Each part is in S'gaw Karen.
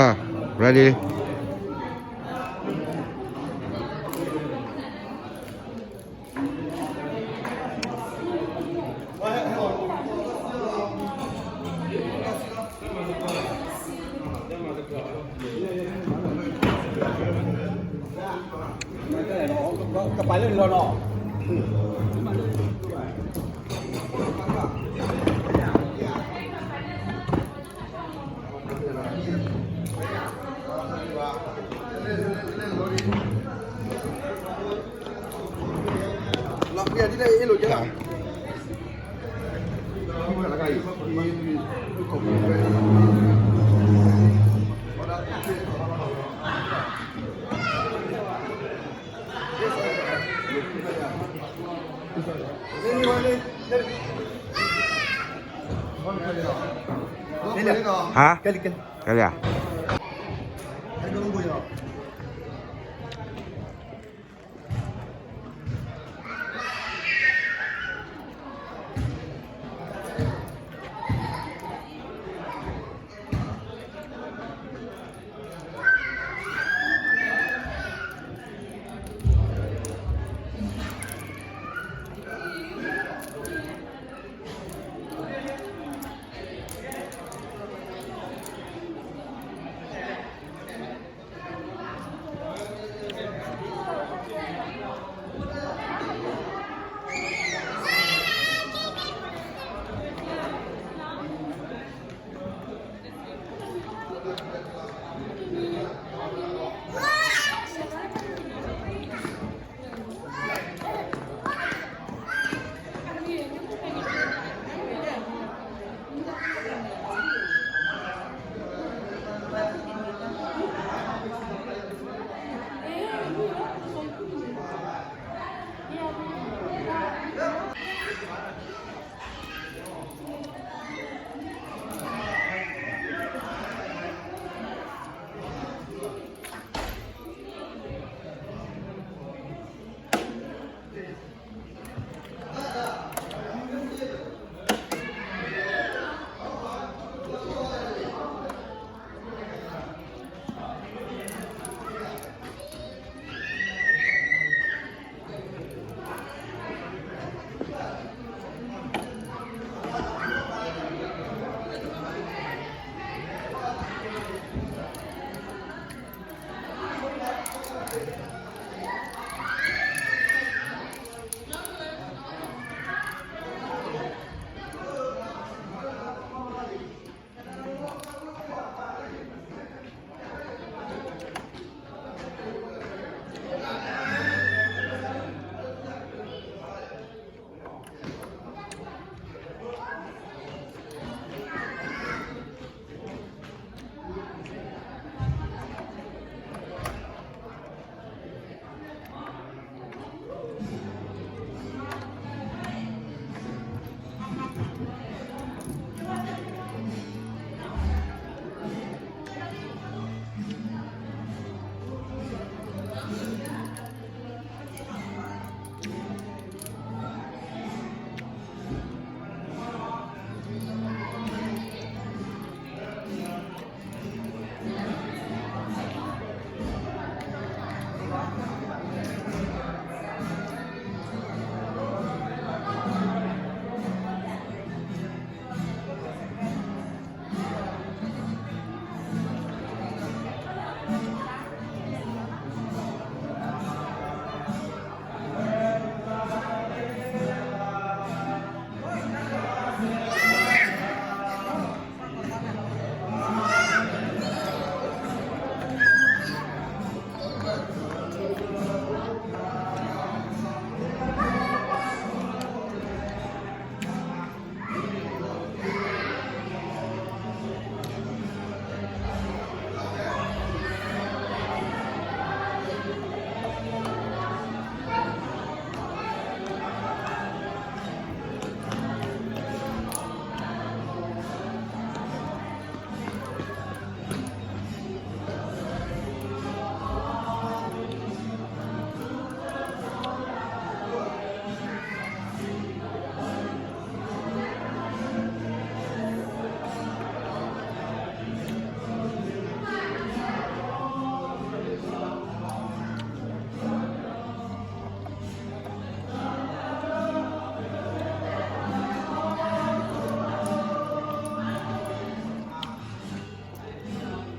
Ready. ဟါ, ကဲလံ, ကဲလံ.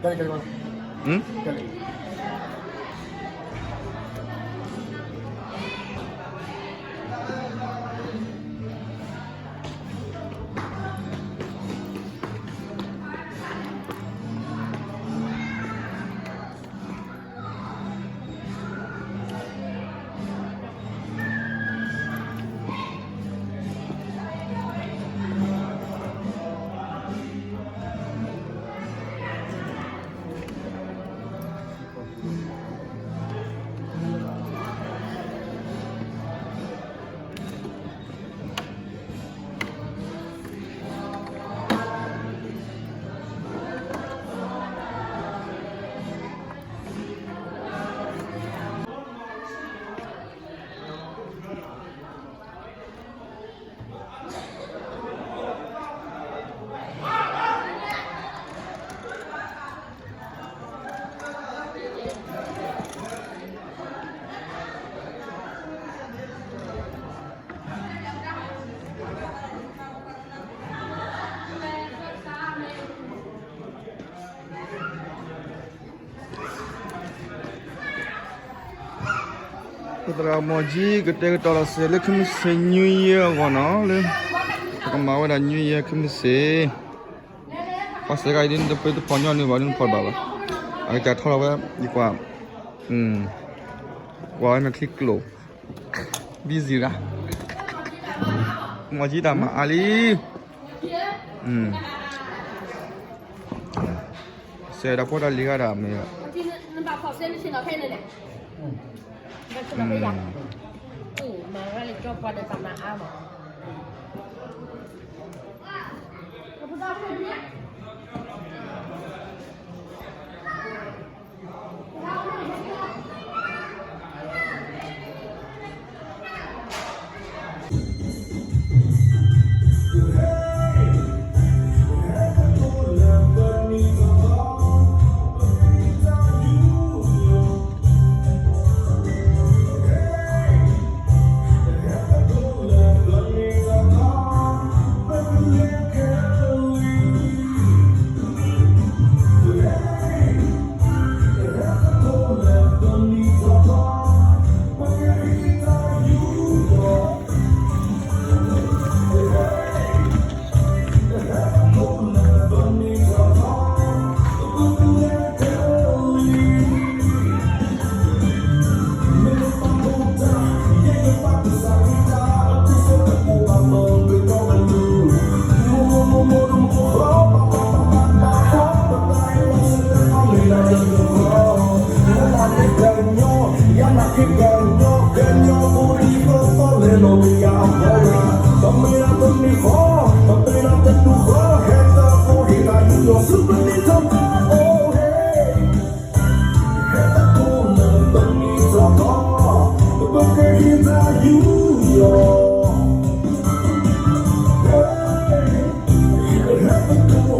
သရၣ်မီၤကၠံ ကတဲာ်ကတီၤလီၤစဲၤလၢ Christmas New Year အဂီၢ်နီၤ, လၢပကမၤဝဲဒၣ် New Year Christmas. ပှၤစဲးဂၤအံၤဒ်န့ၣ် တပှ့ၤတဖီၣ်ညီနုၢ်ဘၣ် ဒ်နဖီၣ်တဘၣ်ဘၣ်. အကစၢ်ထီၣ်လီၤဝဲ ယကွၢ်, ကွၢ်ဝဲမ့ၢ်ချံကျိာ် busy ရၣ်, မီၤကၠံတၢ်မၤအါလံ. စဲးဒီးဖိတၢ်လံၤဂၤဒၣ်မ့ၢ်,